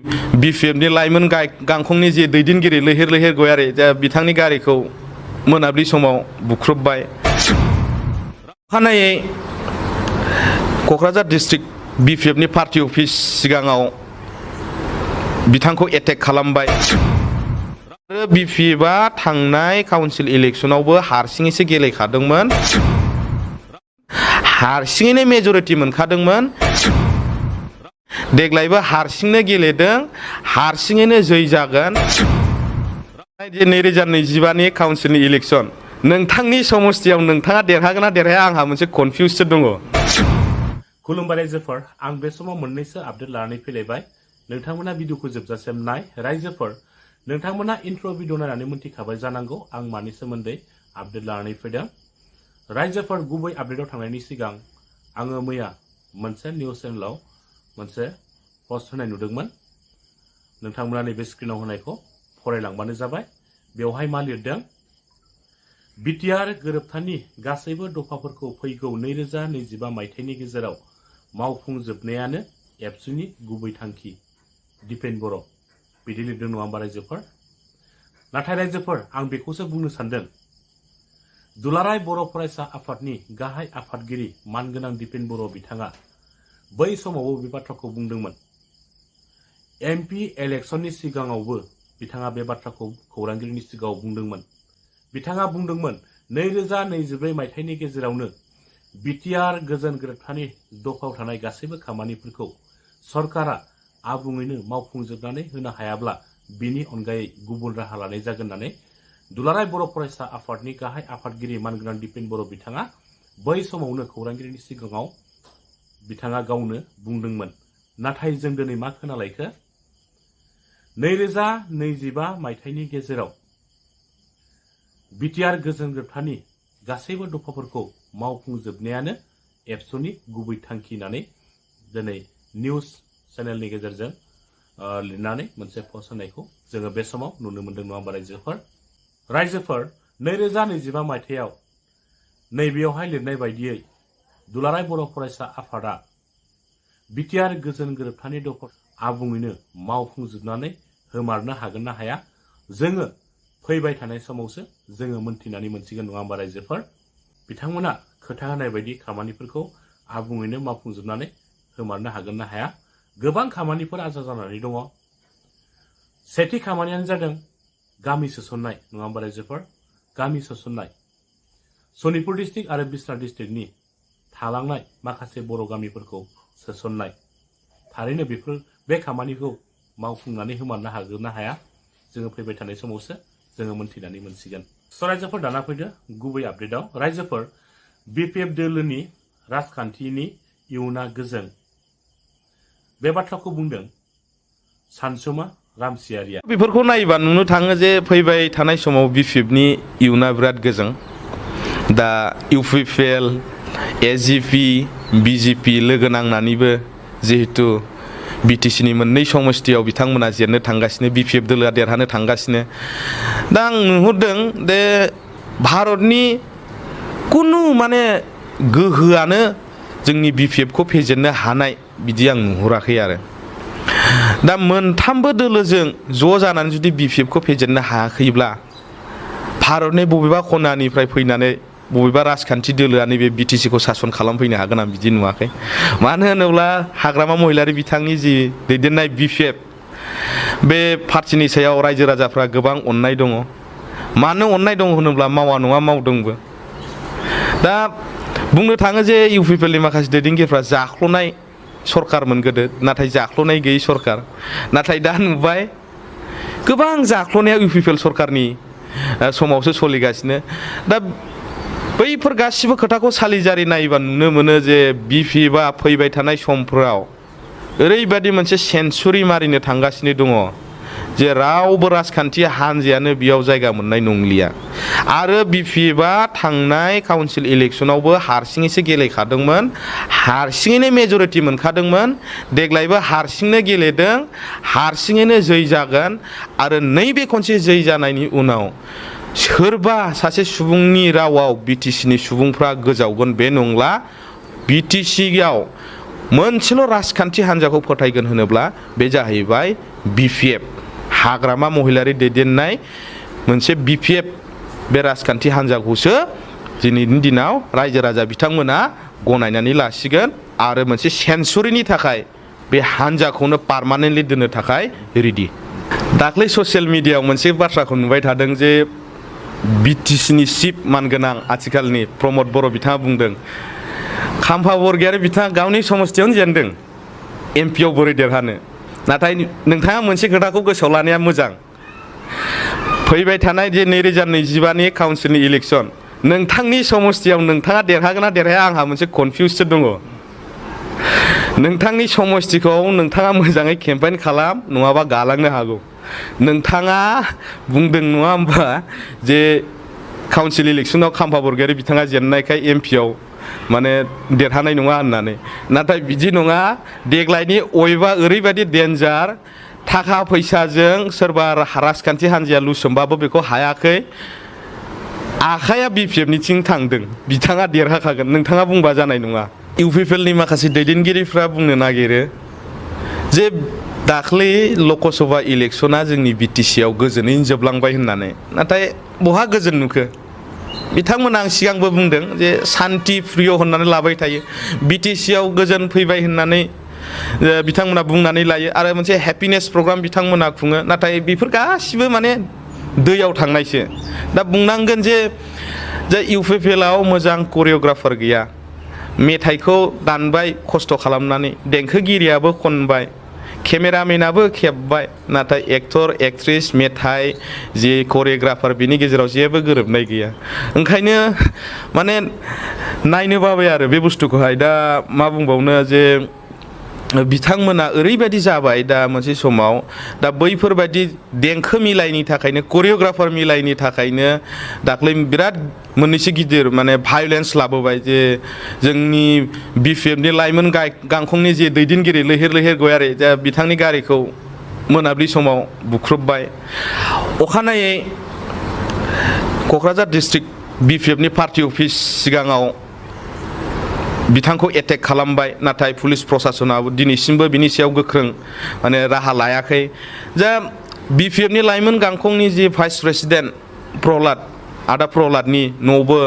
बिपिएफनि लाइमोन गांखंनि जे दैदेनगिरि लैहोर लैहोर गयारि जा बिथांनि गारिखौ मोनाबिलि समाव बुख्रुबबाय। अखानायै क'क्राझार डिस्ट्रिक्ट बिपिएफनि पार्टी अफिस सिगाङाव बिथांखौ एटेक खालामबाय आरो बिपिएफआ थांनाय काउन्सिल इलेक्सनावबो हारसिङैसो गेलेखादोंमोन, हारसिङैनो मेजरिटि मोनखादोंमोन। देग्लायबो हारसिंनो गेलेदों, हारसिङैनो जै जागोन। 2025नि काउन्सिलनि इलेक्सन नोंथांनि समस्थियाव नोंथाङा देरहागोन ना देरहाया आंहा मोनसे कनफिउससो दङ। खुलुमबाय रायजोफोर, आं बे समाव मोननैसो आपडेट लानानै फैलायबाय। नोंथांमोना भिडिअखौ जोबजासिम नाय। रायजोफोर, नोंथांमोना इन्ट्र' भिडिअ नायनानै मोनथिखाबाय जानांगौ आं मानि सोमोन्दै आपडेट लानानै फैदों। रायजोफोर, गुबै आपडेटआव थांनायनि सिगां आङो मैया मोनसे निउस चेनेलाव मोनसे पस्ट होनाय नुदोंमोन। नोंथांमोना नैबे स्क्रिनाव होनायखौ फरायलांबानो जाबाय। बेवहाय मा लिरदों? बिटिआर गोरोबथानि गासैबो दफाफोरखौ फैगौ 2025 मायथाइनि गेजेराव मावफुंजोबनायानो एबसुनि गुबै थांखि। दिपेन बर' बिदि लिरदों नङा होमबा रायजोफोर? नाथाय रायजोफोर, आं बेखौसो बुंनो सानदों। दुलाराय बर' फरायसा आफादनि गाहाय आफादगिरि मानगोनां दिपेन बर' बिथाङा बै समावबो बे बाथ्राखौ बुंदोंमोन। एमपि इलेक्सननि सिगाङावबो बिथाङा बे बाथ्राखौ खौरांगिरिनि सिगाङाव बुंदोंमोन। बिथाङा बुंदोंमोन 2024 मायथाइनि गेजेरावनो बिटिआर गोजोन गोरोबथानि दफायाव थानाय गासैबो खामानिफोरखौ सरकारा आबुङैनो मावफुंजोबनानै होनो हायाब्ला बिनि अनगायै गुबुन राहा लानाय जागोन होननानै दुलाराय बर' फरायसा आफादनि गाहाय आफादगिरि मानगोनां दिपेन बर' बिथाङा बै समावनो खौरांगिरिनि सिगाङाव बिथाङा गावनो बुंदोंमोन। नाथाय जों दिनै मा खोनालायखो? 2025 मायथाइनि गेजेराव बिटिआर गोजोन गोरोबथानि गासैबो दफाफोरखौ मावफुंजोबनायानो एबसुनि गुबै थांखि होननानै दिनै निउस चेनेलनि गेजेरजों लिरनानै मोनसे पस्ट होनायखौ जोङो बे समाव नुनो मोनदों नङा होमबा रायजोफोर? रायजोफोर, 2025 मायथाइयाव नैबेयावहाय लिरनाय बायदियै दुलाराय बर' फरायसा आफादा बिटिआर गोजोन गोरोबथानि दफा आबुङैनो मावफुंजोबनानै होमारनो हागोन ना हाया जोङो फैबाय थानाय समावसो जोङो मोनथिनानै मोनसिगोन नङा होमबा रायजोफोर? बिथांमोना खोथा होनाय बायदि खामानिफोरखौ आबुङैनो मावफुंजोबनानै होमारनो हागोन ना हाया। गोबां खामानिफोर आद्रा जानानै दङ। सेथि खामानियानो जादों गामि सोसननाय नङा होमबा रायजोफोर? गामि सोसननाय। सनितपुर डिस्ट्रिक्ट आरो बिसनाथ डिस्ट्रिक्टनि थालांनाय माखासे बर' गामिफोरखौ सोसननाय। थारैनो बे खामानिखौ मावफुंनानै होमारनो हागोन ना हाया जोङो फैबाय थानाय समावसो जोङो मोनथिनानै मोनसिगोन। रायजोफोर, दाना फैदो गुबै आपडेटआव। रायजोफोर, बिपिएफ दोलोनि राजखान्थिनि इयुना गोजों बे बाथ्राखौ बुंदों सानसुमा रामसियारिया। बेफोरखौ नायोबा नुनो थाङो जे फैबाय थानाय समाव बिपिएफनि इयुना बिराद गोजों। दा इउपिपिएल, एजिपि, बिजेपि लोगो नांनानैबो जिहेतु बिटिसिनि मोननै समस्थियाव बिथांमोना जेननो थांगासिनो, बिपिएफ दोलोआ देरहानो थांगासिनो। दा आं नुहुरदों दे भारतनि कुनु माने गोहोआनो जोंनि बिपिएफखौ फेजेननो हानाय बिदि आं नुहुराखै आरो। दा मोनथामबो दोलोजों ज' जानानै जुदि बिपिएफखौ फेजेननो हायाखैब्ला भारतनि बबेबा खनानिफ्राय फैनानै बबेबा राजखान्थि दोलोआ नैबे बिटिसिखौ सासन खालामफैनो हागोन आं बिदि नुवाखै। मानो होनोब्ला हाग्रामा महिलारि बिथांनि जि दैदेननाय बिपिएफ बे पार्टिनि सायाव रायजो राजाफ्रा गोबां अननाय दङ। मानो अननाय दङ होनोब्ला मावा नङा मावदोंबो। दा बुंनो थाङो जे इउपिपिएलनि माखासे दैदेनगिरिफ्रा जाख्ल'नाय सरकारमोन गोदो, नाथाय जाख्ल'नाय गैयै सरकार। नाथाय दा नुबाय गोबां जाख्ल'नाया इउपिपिएल सरकारनि समावसो सोलिगासिनो। दा बैफोर गासिबो खोथाखौ सालिजारि नायोबा नुनो मोनो जे बिपिएफआ फैबाय थानाय समफोराव ओरैबायदि मोनसे सेन्सुरि मारिनो थांगासिनो दङ जे रावबो राजखान्थि हान्जायानो बेयाव जायगा मोननाय नंलिया। आरो बिपिएफआ थांनाय काउन्सिल इलेक्सनावबो हारसिङैसो गेलेखादोंमोन, हारसिङैनो मेजरिटि मोनखादोंमोन। देग्लायबो हारसिंनो गेलेदों, हारसिङैनो जै जागोन। आरो नैबे खनसे जै जानायनि उनाव सोरबा सासे सुबुंनि रावाव बिटिसिनि सुबुंफ्रा गोजावगोन बे नंला। बिटिसिआव मोनसेल' राजखान्थि हान्जाखौ फोथायगोन होनोब्ला बे जाहैबाय BPF हाग्रामा महिलारि दैदेननाय मोनसे BPF बे राजखान्थि हान्जाखौसो दिनैनि दिनाव रायजो राजा बिथांमोना गनायनानै लासिगोन आरो मोनसे सेन्सुरिनि थाखाय बे हान्जाखौनो पार्मानेन्टलि दोननो थाखाय रेडि। दाख्लै ससियेल मिडियायाव मोनसे बाथ्राखौ नुबाय थादों जे BTCनि चिफ मानगोनां आथिखालनि प्रमद बर' बिथाङा बुंदों खाम्फा बरगयारि बिथाङा गावनि समस्थियावनो जेनदों MP आव बोरै देरहानो। नाथाय नोंथाङा मोनसे खोथाखौ गोसोआव लानाया मोजां, फैबाय थानाय जे 2025नि काउन्सिलनि इलेक्सन नोंथांनि समस्थियाव नोंथाङा देरहागोन ना देरहाया आंहा मोनसे कनफिउससो दङ। नोंथांनि समस्थिखौ नोंथाङा मोजाङै केम्पेइन खालाम नङाबा गालांनो हागौ। नोंथाङा बुंदों नङा होमबा जे काउन्सिल इलेक्सनाव खाम्फा बरगयारि बिथाङा जेननायखाय MP आव माने देरहानाय नङा होननानै। नाथाय बिदि नङा, देग्लायनि अयबा ओरैबायदि डेन्जार थाखा फैसाजों सोरबा राजखान्थि हान्जाया लुसोमबाबो बेखौ हायाखै, आखाइया BPFनिथिं थांदों, बिथाङा देरहाखागोन नोंथाङा बुंबा जानाय नङा। UPPLनि माखासे दैदेनगिरिफ्रा बुंनो नागिरो जे दाख्लै लकसभा इलेक्सना जोंनि BTC आव गोजोनैनो जोबलांबाय होननानै। नाथाय बहा गोजोन नुखो? बिथांमोना आं सिगांबो बुंदों जे सान्ति प्रिय होननानै लाबाय थायो, BTC आव गोजोन फैबाय होननानै बिथांमोना बुंनानै लायो आरो मोनसे हेपिनेस प्रग्राम बिथांमोना खुङो। नाथाय बेफोर गासिबो माने दैयाव थांनायसो। दा बुंनांगोन जे UPPL आव मोजां करिय'ग्राफार गैया, मेथाइखौ दानबाय खस्थ' खालामनानै, देंखोगिरियाबो खनबाय, केमेरामेनाबो खेबबाय, नाथाय एक्टर एक्ट्रिस मेथाइ जे करिय'ग्राफार बिनि गेजेराव जेबो गोरोबनाय गैया। ओंखायनो माने नायनो बाबाय आरो बे बुस्थुखौहाय। दा मा बुंबावनो जे बिथांमोना ओरैबायदि जाबाय दा मोनसे समाव, दा बैफोरबायदि देंखो मिलायनि थाखायनो करिय'ग्राफार मिलायनि थाखायनो दाख्लै बिराद मोननैसो गिदिर माने भायलेन्स लाबोबाय जे जोंनि BPFनि लाइमोन गांखंनि जे दैदेनगिरि लैहोर लैहोर गयारि दा बिथांनि गारिखौ मोनाबिलि समाव बुख्रुबबाय। अखानायै क'क्राझार डिस्ट्रिक्ट BPFनि पार्टी अफिस सिगाङाव बिथांखौ एटेक खालामबाय, नाथाय पुलिस प्रसासनाबो दिनैसिमबो बिनि सायाव गोख्रों माने राहा लायाखै। दा BPFनि लाइमोन गांखंनि जे भाइस प्रेसिडेन्ट आदा प्रहलादनि न'आवबो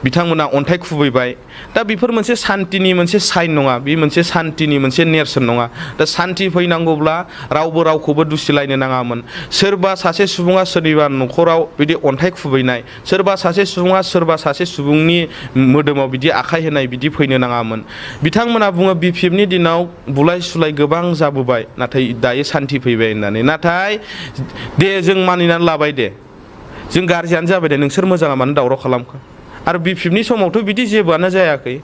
बिथांमोना अन्थाइ खुबैबाय। दा बेफोर मोनसे सान्तिनि मोनसे साइन नङा, बे मोनसे सान्तिनि मोनसे नेरसोन नङा। दा सान्ति फैनांगौब्ला रावबो रावखौबो दुसिलायनो नाङामोन। सोरबा सासे सुबुङा सोरनिबा न'खराव बिदि अन्थाइ खुबैनाय, सोरबा सासे सुबुङा सोरबा सासे सुबुंनि मोदोमाव बिदि आखाइ होनाय बिदि फैनो नाङामोन। बिथांमोना बुङो BPFनि दिनाव बुलाय सुलाय गोबां जाबोबाय, नाथाय दायो सान्ति फैबाय होननानै। नाथाय दे जों मानिनानै लाबाय, दे जों गाज्रियानो जाबाय, दे नोंसोर मोजाङा मानो दावराव खालामखो। आरो BPFनि समावथ' बिदि जेबोआनो जायाखै,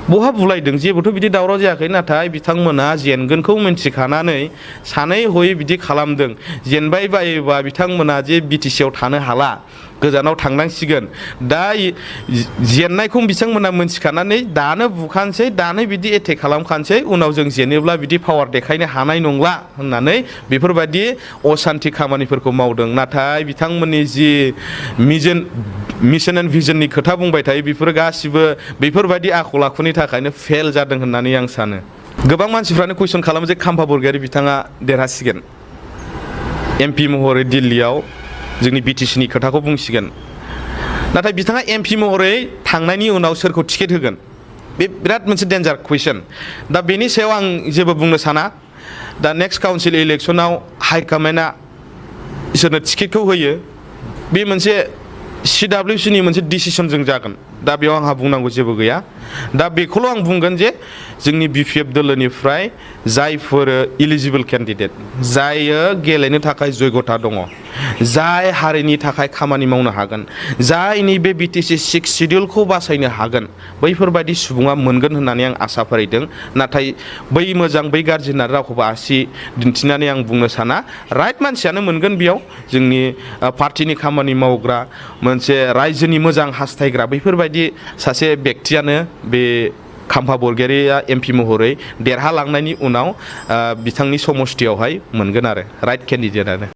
बहा बुलायदों, जेबोथ' बिदि दावराव जायाखै। नाथाय बिथांमोना जेनगोनखौ मिन्थिखानानै सानै हयै बिदि खालामदों। जेनबाय बायोबा बिथांमोना जे BTC आव थानो हाला, गोजानाव थांनांसिगोन। दा जेननायखौ बिथांमोना मिन्थिखानानै दानो बुखानोसै, दानो बिदि एटेक खालामखानोसै, उनाव जों जेनोब्ला बिदि पावार देखायनो हानाय नंला होननानै बेफोरबायदि असान्ति खामानिफोरखौ मावदों। नाथाय बिथांमोननि जि मिशन एन्ड भिजननि खोथा बुंबाय थायो, बेफोर गासिबो बेफोरबायदि आखल आखुनि थाखायनो फेल जादों होननानै आं सानो। गोबां मानसिफ्रानो कुइसन खालामो जे खाम्फा बरगयारि बिथाङा देरहासिगोन, MP महरै दिल्लीयाव जोंनि BTCनि खोथाखौ बुंसिगोन। नाथाय बिथाङा MP महरै थांनायनि उनाव सोरखौ टिकेट होगोन, बे बिराद मोनसे डेन्जार कुइसन। दा बेनि सायाव आं जेबो बुंनो साना। दा नेक्स्ट काउन्सिल इलेक्सनाव हाइकमान्डआ सोरनो टिकेटखौ होयो बे मोनसे CWCनि मोनसे डिसिसनजों जागोन। दा बेयाव आंहा बुंनांगौ जेबो गैया। दा बेखौल' आं बुंगोन जे जोंनि BPF दोलोनिफ्राय जायफोर इलिजिबोल केन्डिडेट, जायो गेलेनो थाखाय जयगथा दङ, जाय हारिनि थाखाय खामानि मावनो हागोन, जायनि बे BTC 6 सिडिउलखौ बासायनो हागोन, बैफोरबायदि सुबुङा मोनगोन होननानै आं आसा फारिदों। नाथाय बै मोजां बै गाज्रि होननानै रावखौबो आसि दिन्थिनानै आं बुंनो साना। राइट मानसियानो मोनगोन बेयाव, जोंनि पार्टिनि खामानि मावग्रा, मोनसे रायजोनि मोजां हास्थायग्रा, बैफोरबायदि सासे बेक्तियानो बे खाम्फा बरगयारिया MP महरै देरहालांनायनि उनाव बिथांनि समस्थियावहाय मोनगोन आरो राइट केन्डिडेटआनो।